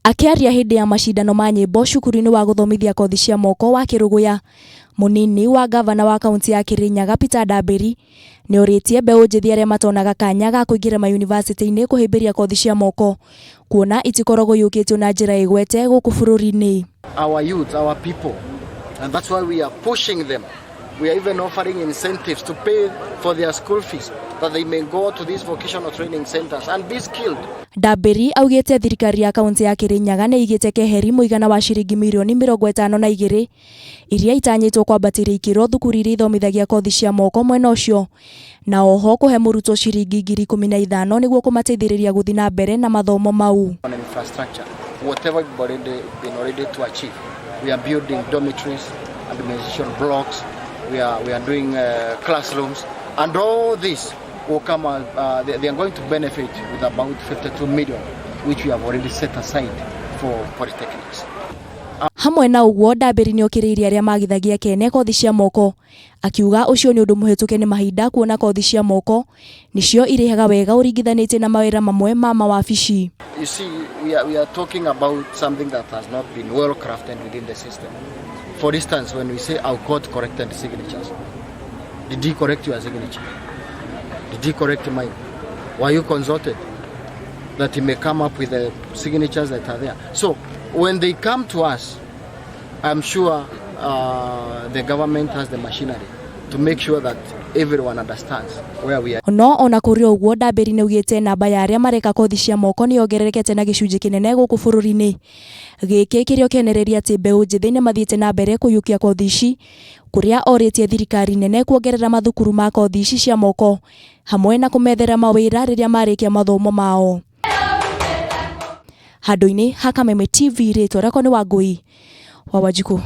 Akĩaria hĩndĩ ya macindano ma nyĩmbo cukuru-inĩ wa gũthomithia kothi cia moko wa Kĩrũgũya, mũnini wa ngavana wa kaũntĩ ya Kĩrĩnyaga Peter Ndambĩri nĩ orĩtie mbeũ njĩthĩ arĩa matonaga kanya ga kũingĩra mayunivasĩtĩ-inĩ kũhĩmbĩria kothi cia moko kuona itikoragwo iyũkĩtio na njĩra ĩgwete gũkũ bũrũri-inĩ. Our youth, our people, and that's why we are pushing them. We are even offering incentives to pay for their school fees that they may go to these vocational training centers and be skilled. Ndambĩri augĩte thirikari ya kaunti ya Kirinyaga nĩ ĩigĩte keheri mũigana wa ciringi mirioni 52 iria itanyĩtwo kwambatĩria ikĩro thukuru iria ithomithagia kothi cia moko mwena ũcio na oho kũhe mũrutwo ciringi 15,000 nĩguo kũmateithĩrĩria gũthiĩ na mbere na mathomo mau. On infrastructure, whatever we've already been already to achieve. We are building dormitories, administration blocks, we are doing classrooms, and all this will come, they are going to benefit with about 52 million, which we have already set aside for polytechnics. Hamwe na ũguo, Ndambĩri nĩokĩrĩirie arĩa magithagia kene kothi cia moko, akiuga ũcio nĩ ũndũ mũhĩtũke nĩ mahinda kuona kothi cia moko nĩcio irĩhaga wega ũringithanĩtie na mawĩra mamwe ma mawabici. You see, we are talking about something that has not been well crafted within the system. For instance, when we say Aukot corrected signatures, did he correct your signature? Did he correct mine? Were you consulted that he may come up with the signatures that are there? So when they come to us, I'm sure the government has the machinery to make sure that everyone understands where we are. No ona kũrĩ ũguo, Ndambĩri nĩaugĩte namba ya arĩa mareka kothi cia moko nĩ yongererekete na gĩcunjĩ kĩnene gũkũ bũrũri-inĩ, gĩkĩ kĩrĩ o kĩonereria atĩ mbeũ njĩthĩ nĩ mathiĩte na mbere kũiyũkia kothi ici, kũrĩa orĩtie thirikari nene kuongerera mathukuru ma kothi ici cia moko hamwe na kũmethera mawĩra rĩrĩa marĩkia mathomo mao. Handũ-inĩ ha Kameme TV, rĩtwa rĩakwa nĩ Wangũi wa Wanjikũ.